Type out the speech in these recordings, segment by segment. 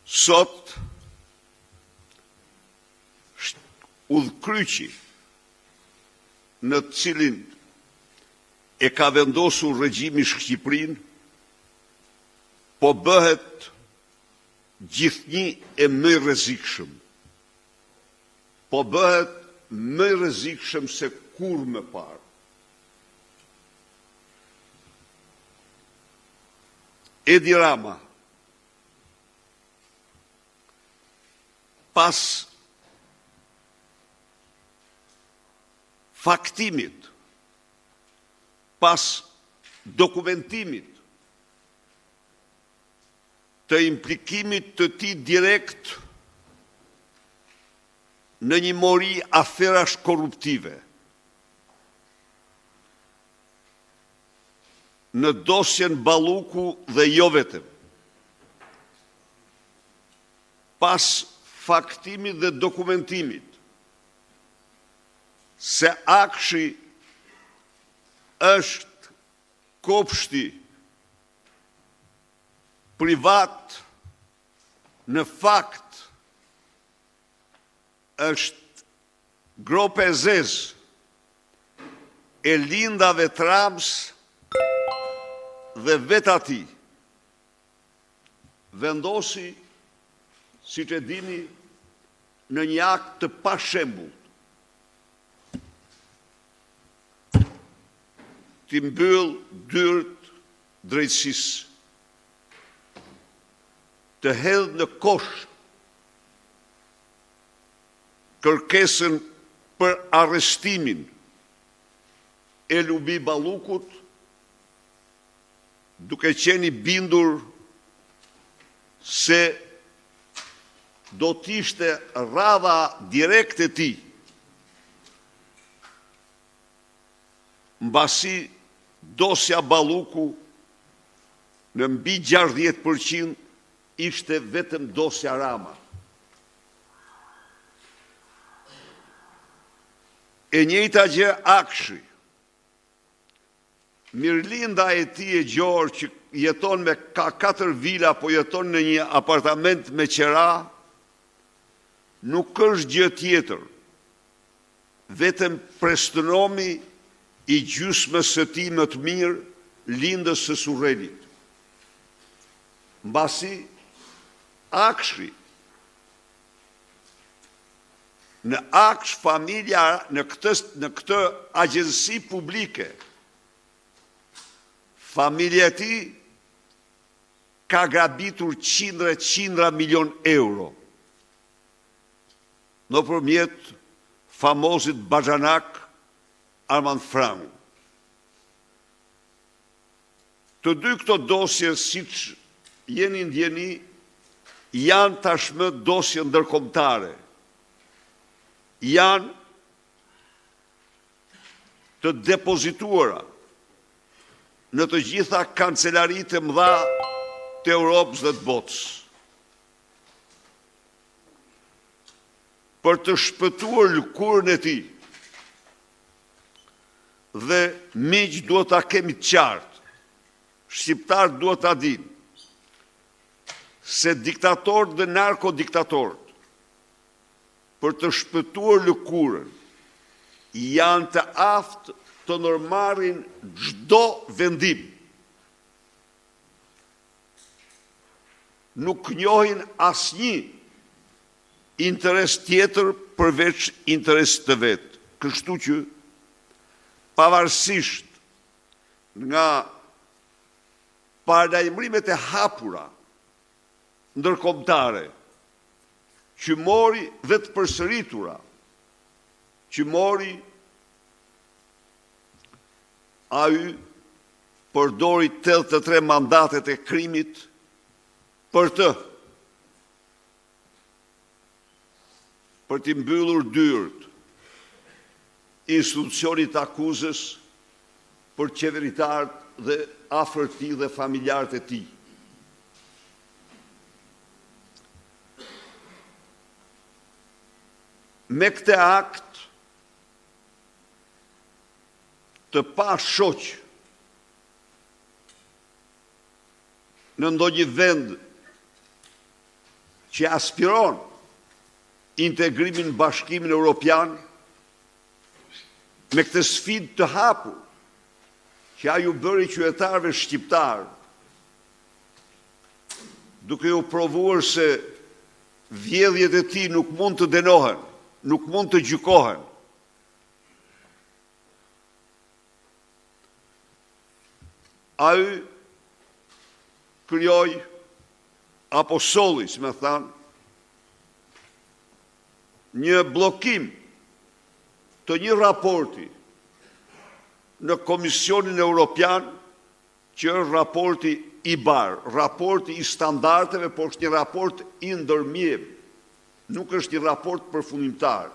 Sot, udhëkryqi në të cilin e ka vendosur regjimi Shqipërinë, po bëhet gjithnjë e më i rrezikshëm. Po bëhet më i rrezikshëm se kurrë më parë. Edi Rama, pas faktimit, pas dokumentimit të implikimit të tij direkt në një mori aferash korruptive, në dosjen Balluku dhe jo vetëm, pas faktimit dhe dokumentimit se AKSHI është kopshti privat në fakt është gropë e zezë e Lindave të Ramës dhe vetë atij. Vendosi, siç e dini, në një akt të pashembullt, t'i mbyllë dyert drejtësisë, të hedhë në kosh kërkesën për arrestimin e Lubi Ballukut, duke qenë i bindur se do të ishte radha direkte e tij, mbasi dosja Balluku në mbi 60% ishte vetëm dosja Rama. E njëjta gjë AKSHI. Mirlinda e tij e gjorë që jeton me ka 4 vila, po jeton në një apartament me qera, nuk është gjë tjetër, vetëm prestënomi i gjysmës së tij më të mirë, Lindës së Surrelit. Mbasi AKSHI, në AKSH familja në këtë, në këtë agjenci publike, familja e tij ka grabitur qindra e qindra milion euro nëpërmjet famozit baxhanak Armand Frangu. Të dy këto dosje, siç jeni në dijeni, janë tashmë dosje ndërkombëtare. Janë të depozituara në të gjitha kancelaritë e mëdha të Europës dhe të botës. Për të shpëtuar lëkurën e tij dhe miq duhet ta kemi të qartë, shqiptarët duhet ta dinë se diktatorët dhe narkodiktatorët për të shpëtuar lëkurën janë të aftë të ndërmarrin çdo vendim. Nuk njohin asnjë interes tjetër përveç interesit të vet. Kështu që pavarësisht nga paralajmërimet e hapura ndërkombëtare që mori dhe të përsëritura që mori ai përdori 83 mandatet e krimit për të për t'i mbyllur dyert institucionit të akuzës për qeveritarët dhe afër tij dhe familjarët e tij. Me këtë akt të pashoq në ndonjë vend që aspiron integrimin në Bashkimin Europian me këtë sfidë të hapur që ai u bëri qytetarëve shqiptarë, duke u provuar se vjedhjet e tij nuk mund të dënohen, nuk mund të gjykohen. Ai krijoi apo solli, si me thënë, një bllokim të një raporti në Komisionin Europian, që është raporti IBAR, raporti i standardeve, por është një raport i ndërmjetëm, nuk është një raport përfundimtar,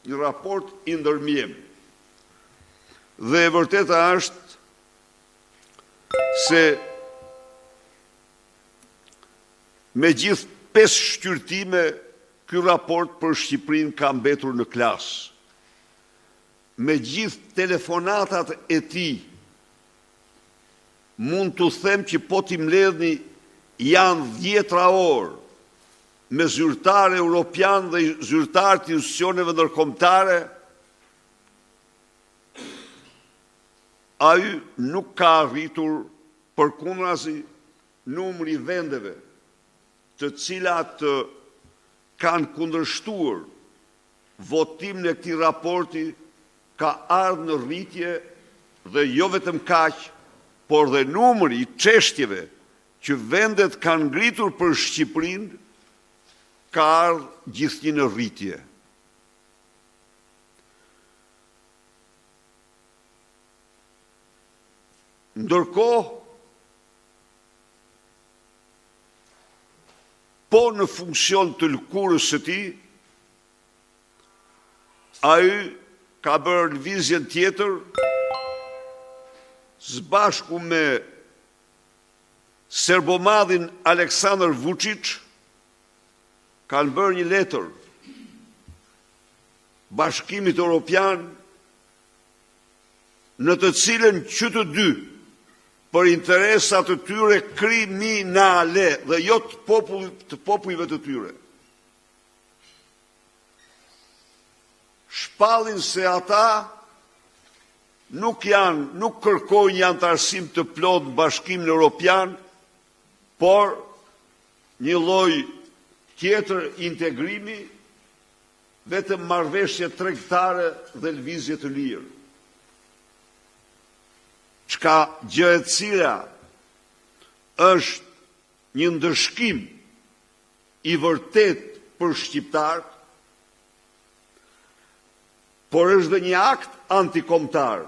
një raport i ndërmjetëm. Dhe e vërteta është se me gjithë 5 shqyrtime, ky raport për Shqipërinë ka mbetur në klasë. Me gjithë telefonatat e tij, mund t'u them që po t'i mbledhni janë 10 orë me zyrtarë europian dhe zyrtarë të institucioneve ndërkombëtare, ai nuk ka arritur, përkundrazi numri i vendeve të cilat kanë kundërshtuar votimin e këtij raporti ka ardhur në rritje dhe jo vetëm kaq, por dhe numri i çështjeve që vendet kanë ngritur për Shqipërinë ka ardhur gjithnjë në rritje. Ndërkohë, po në funksion të lëkurës së tij, ai ka bërë lëvizjen tjetër së bashku me serbomadhin Aleksandr Vučić, kanë bërë një letër Bashkimit Europian në të cilën që të dy për interesat të tyre kriminale dhe jo të popullit, të popujve të tyre. Shpallin se ata nuk janë, nuk kërkojnë një anëtarësim të plotë në Bashkimin Europian, por një lloj tjetër integrimi, vetëm marrëveshje tregtare dhe lëvizje të lirë. Çka gjë e cila është një ndëshkim i vërtet për shqiptarët, por është dhe një akt antikombëtar.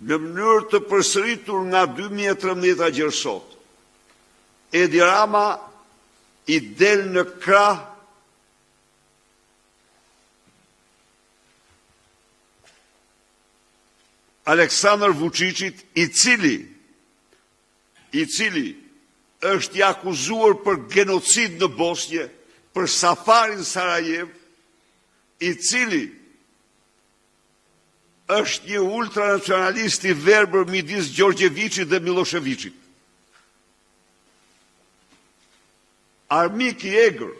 Në mënyrë të përsëritur nga 2013 gjer sot, Edi Rama i del në krah Aleksandr Vučićit, i cili i cili është i akuzuar për gjenocid në Bosnjë, për safarin Sarajev, i cili është një ultranacionalist i verbër midis Gjorgjeviçit dhe Millosheviçit. Armik i egër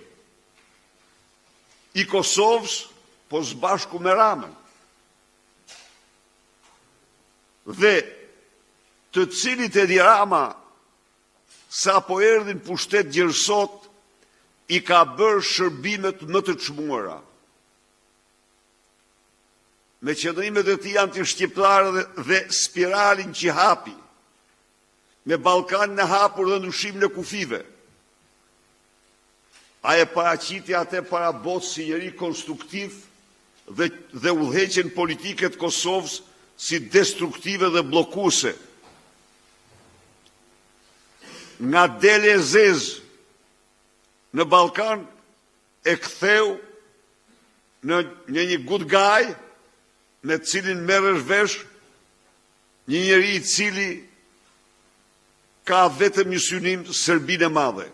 i Kosovës, po së bashku me Ramën. Dhe të cilit Edi Rama, sa po erdhi në pushtet gjer sot, i ka bërë shërbimet më të çmuara. Me qëndrimet e tij antishqiptare dhe, dhe spiralin që hapi, me Ballkanin e hapur dhe ndryshimin e kufive. Ai e paraqiti atë para botës si njeri konstruktiv dhe, dhe udhëheqjen politike të Kosovës si destruktive dhe bllokuese. Nga dele e zezë në Ballkan e ktheu në, në një good guy me të cilin merresh vesh një njeri i cili ka vetëm një synim Serbinë e madhe.